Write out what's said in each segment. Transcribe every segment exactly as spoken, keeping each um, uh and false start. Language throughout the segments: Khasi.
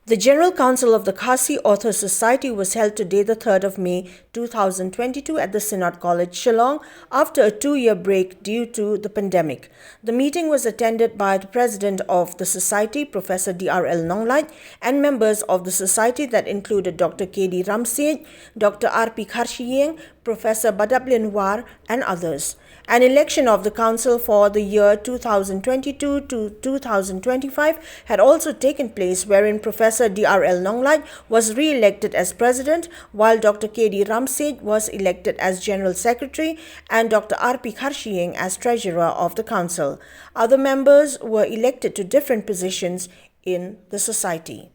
The General Council of the Khasi Authors Society was held today, the third of May two thousand twenty-two, at the Synod College, Shillong, after a two-year break due to the pandemic. The meeting was attended by the President of the Society, Professor D R L Nonglait, and members of the Society that included Doctor K D Ramsiej, Doctor R P Kharshiyeng, Professor Badaplin War, and others. An election of the council for the year two thousand twenty-two to two thousand twenty-five had also taken place, wherein Professor D R L Nonglait was re-elected as president, while Doctor K D Ramsiej was elected as general secretary and Doctor R P Kharshiyeng as treasurer of the council. Other members were elected to different positions in the society.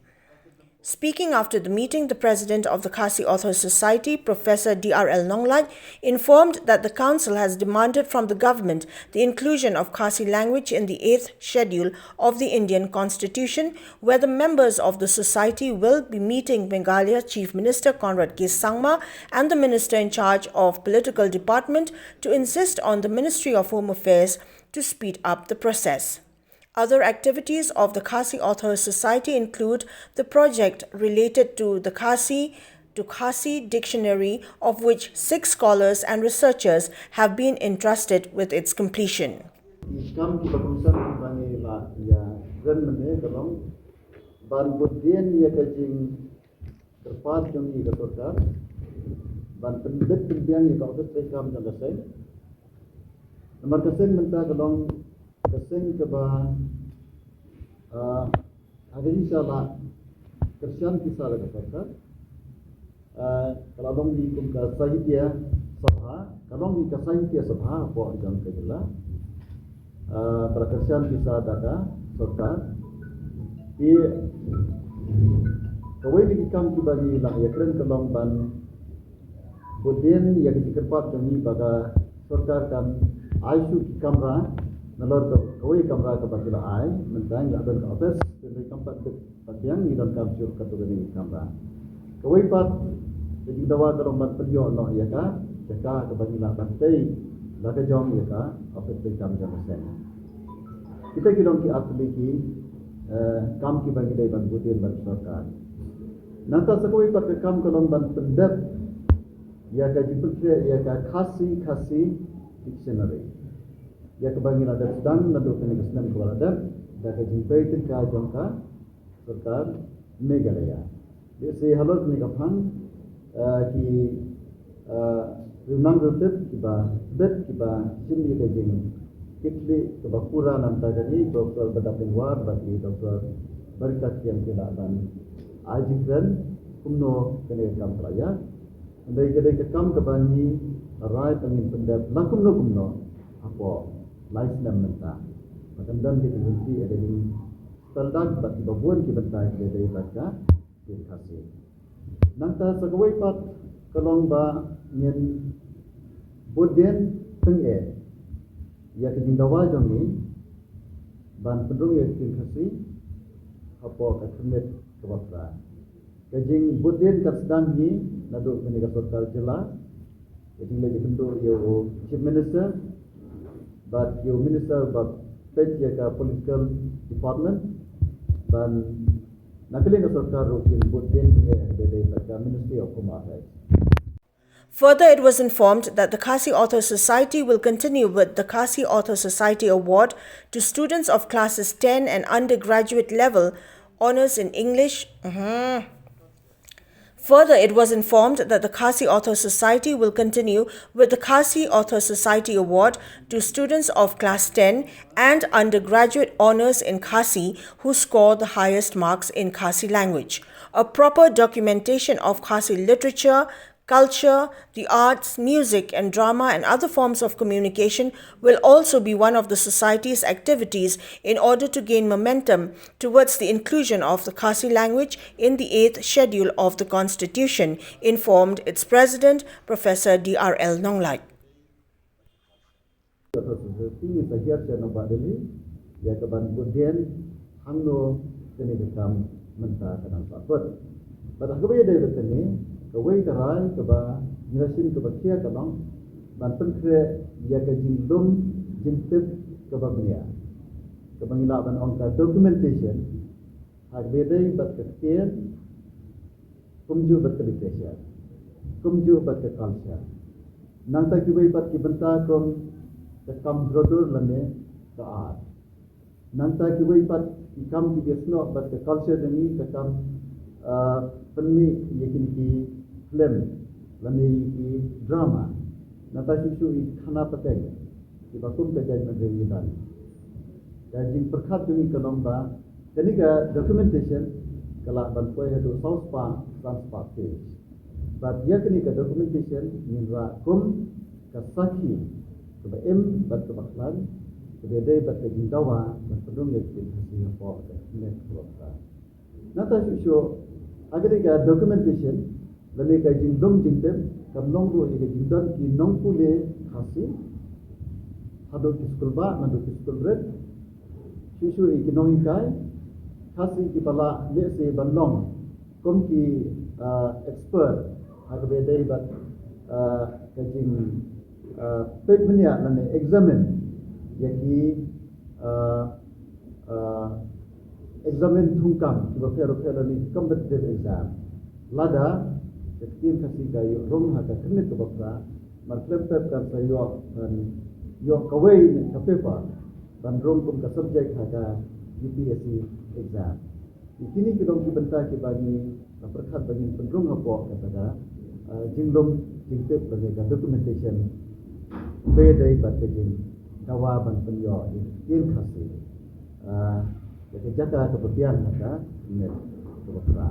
Speaking after the meeting, the president of the Khasi Authors Society, Professor D R L Nonglait, informed that the council has demanded from the government the inclusion of Khasi language in the eighth schedule of the Indian Constitution, where the members of the society will be meeting Meghalaya Chief Minister Conrad K Sangma and the minister in charge of political department to insist on the Ministry of Home Affairs to speed up the process. Other activities of the Khasi Authors Society include the project related to the Khasi to Khasi dictionary, of which six scholars and researchers have been entrusted with its completion. Ki kam kiba kongsan kiba ngi la ïa kren mynne ka long ban bud dien ïa ka jingkyrpad jong ngi ka sorkar ban pynbit pynbiang ïa ka office treikam jong ka seng. Namar ka seng mynta ka long ka seng kaba, ah, ha ka jingshisha la kyrshan pisa da ka sorkar. Ah, ka la long hi kum ka Sahitya Sabha, ka long hi ka Sahitya Sabha hapoh jong ka jylla. Ah, ka la kyrshan pisa da ka sorkar. Te kawei na ki kam kiba ngi la ïa kren ka long ban bud dien ïa ka jingkyrpad jong ngi ba ka sorkar kan ai shuh ki kamra nalor ka kawei kamra kaba ki la ai, mynta ngi la don ka office, te kam pat bit pat biang ngi donkam shuh katto katne ki kamra. Kawei pat ka jingdawa ka long ban pynïoh noh ïa ka jaka kaba ngi lah ban tei la ka jong ïa ka office treikam jong ka seng. Kita ki long ki artylli ki, eh, kam kiba ngi dei ban bud dien bad sorkar. Nangta sa kawei pat ka kam ka long ban pyndep ïa ka jingpynkhreh ïa ka Khasi Khasi dictionary, ïa kaba ngi la dep sdang naduh kane ka snem kaba la dep da ka jingbei tyngka jong ka sorkar Meghalaya. Lehse halor kane ka phang, eh, ki, eh, riewniam riewtip kiba bit kiba shim ïa ka jingkitkhlieh kaba pura na ka bynta kane, Doctor Badaplin War bad i Doctor Barikathiang ki lah ban ai jingkren kumno kane ka kam ka la ïaid. Hynrei ka dei ka kam kaba ngi rai ba ngin pyndep la kumno kumno hapoh lai snem mynta. Ba kan don ka jingrynti ha ka jingstad bad kiba bun ki bynta kiba dei bad ka ktien Khasi. Nangta sa kawei pat ka long ba ngin bud dien tyngeh ïa ka jingdawa jong ngi ban pynrung ïa ka ktien Khasi hapoh ka khyrnit kaba phra. Ka jingbud dien ka sdang hi naduh kane ka sorkar jylla, ka jingleit ïakynduh ïa u Chief Minister bad ïa u Minister ba peit ïa ka political department, ban na ka liang ka sorkar ruh kin bud dien ïa ka dei bad ka Ministry of Home Affairs. Further, it was informed that the Khasi Author Society will continue with the Khasi Author Society Award to students of classes ten and undergraduate level, honours in English. Mhm. Further, it was informed that the Khasi Author Society will continue with the Khasi Author Society Award to students of class ten and undergraduate honours in Khasi who score the highest marks in Khasi language. A proper documentation of Khasi literature, culture, the arts, music and drama and other forms of communication will also be one of the society's activities in order to gain momentum towards the inclusion of the Khasi language in the eighth schedule of the Constitution, informed its president, Professor D R L Nonglait. Ka society ngi sa hiar sha Nongbah Delhi ïa ka ban bud dien hangno kane ka kam mynta ka dang sah kut. Bad ha kaba ïadei bad kane, kawei ka rai kaba ngi la shim kaba khia ka long ban pynkhreh ïa ka jinglum jingtip kaba bniah, kaba ngi lah ban ong ka documentation Ha kaba ïadei bad ka ktien, kumjuh bad ka literature, kumjuh bad ka culture. Nangta kiwei pat ki bynta kum ka kam drodur lane ka art. Nangta kiwei pat ki kam kiba ïasnoh bad ka culture jong ngi, ka kam, ah, pynmih ïa kine ki film lane ïa ki drama. Nangta shuh shuh ïa ki khana pateng kiba kum ka jaitbynriew ngi don. Ka jingpyrkhat jong ngi ka long ba kane ka documentation ka lah ban poi haduh saw spah, san spah page. Bad ïa kane ka documentation ngin rah kum ka sakhi kaba im bad kaba khlaiñ kaba ïadei bad ka jingdawa ban pynrung ïa ka ktien Khasi hapoh ka khyrnit kaba phra. Nangta shuh shuh, ha kane ka documentation lane ka jinglum jingtip, kan long ruh ïa ka jingdon ki nongpule Khasi haduh ki skulbah, naduh ki skulrit, shuh shuh ïa ki nonghikai Khasi kiba lah lehse ban long kum ki, ah, expert ha kaba ïadei bad, ah, ka jing, ah, peit bniah lane examine ïa ki, ah, ah, examine thungkam kiba pher bapher lane competitive exam. Lada ka ktien Khasi ka ïoh rung ha ka khyrnit kaba phra, mar khlem pep kan sa ïoh, kan ïoh kawei na ka paper ban rung kum ka subject ha ka U P S C exam. Ïa kine ki long ki bynta kiba ngi la pyrkhat ba ngin pynrung hapoh kata ka, ah, jinglum jingtip lane ka documentation kaba ïadei bad ka jingdawa ban pynïoh ïa ka ktien Khasi, ah, ïa ka jaka kaba biang ha ka khyrnit kaba phra.